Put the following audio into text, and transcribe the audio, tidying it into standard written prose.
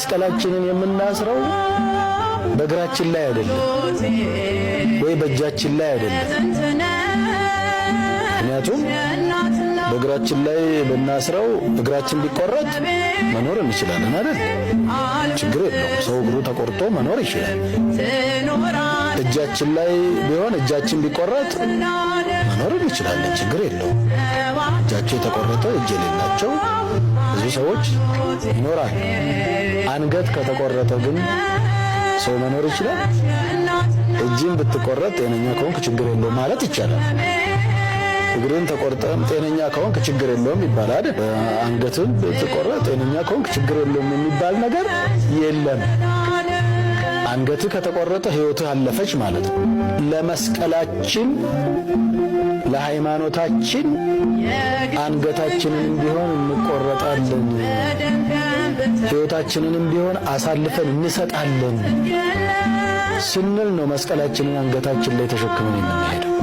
መስቀላችንን የምናስረው በእግራችን ላይ አይደለም ወይ በእጃችን ላይ አይደለም። ምክንያቱም በእግራችን ላይ ብናስረው እግራችን ቢቆረጥ መኖር እንችላለን አይደል? ችግር የለውም። ሰው እግሩ ተቆርጦ መኖር ይችላል። እጃችን ላይ ቢሆን እጃችን ቢቆረጥ መኖር እንችላለን። ችግር የለውም። እጃቸው የተቆረጠ እጅ የሌላቸው ብዙ ሰዎች ይኖራሉ። አንገት ከተቆረጠ ግን ሰው መኖር ይችላል? እጅን ብትቆረጥ ጤነኛ ከሆንክ ችግር የለውም ማለት ይቻላል። እግርን ተቆርጠም ጤነኛ ከሆንክ ችግር የለውም ይባላል። አንገትን ብትቆረጥ ጤነኛ ከሆንክ ችግር የለውም የሚባል ነገር የለም። አንገትህ ከተቆረጠ ሕይወትህ አለፈች ማለት ነው። ለመስቀላችን ለሃይማኖታችን አንገታችንንም ቢሆን እንቆረጣለን፣ ሕይወታችንንም ቢሆን አሳልፈን እንሰጣለን ስንል ነው መስቀላችንን አንገታችን ላይ ተሸክመን የምንሄደው።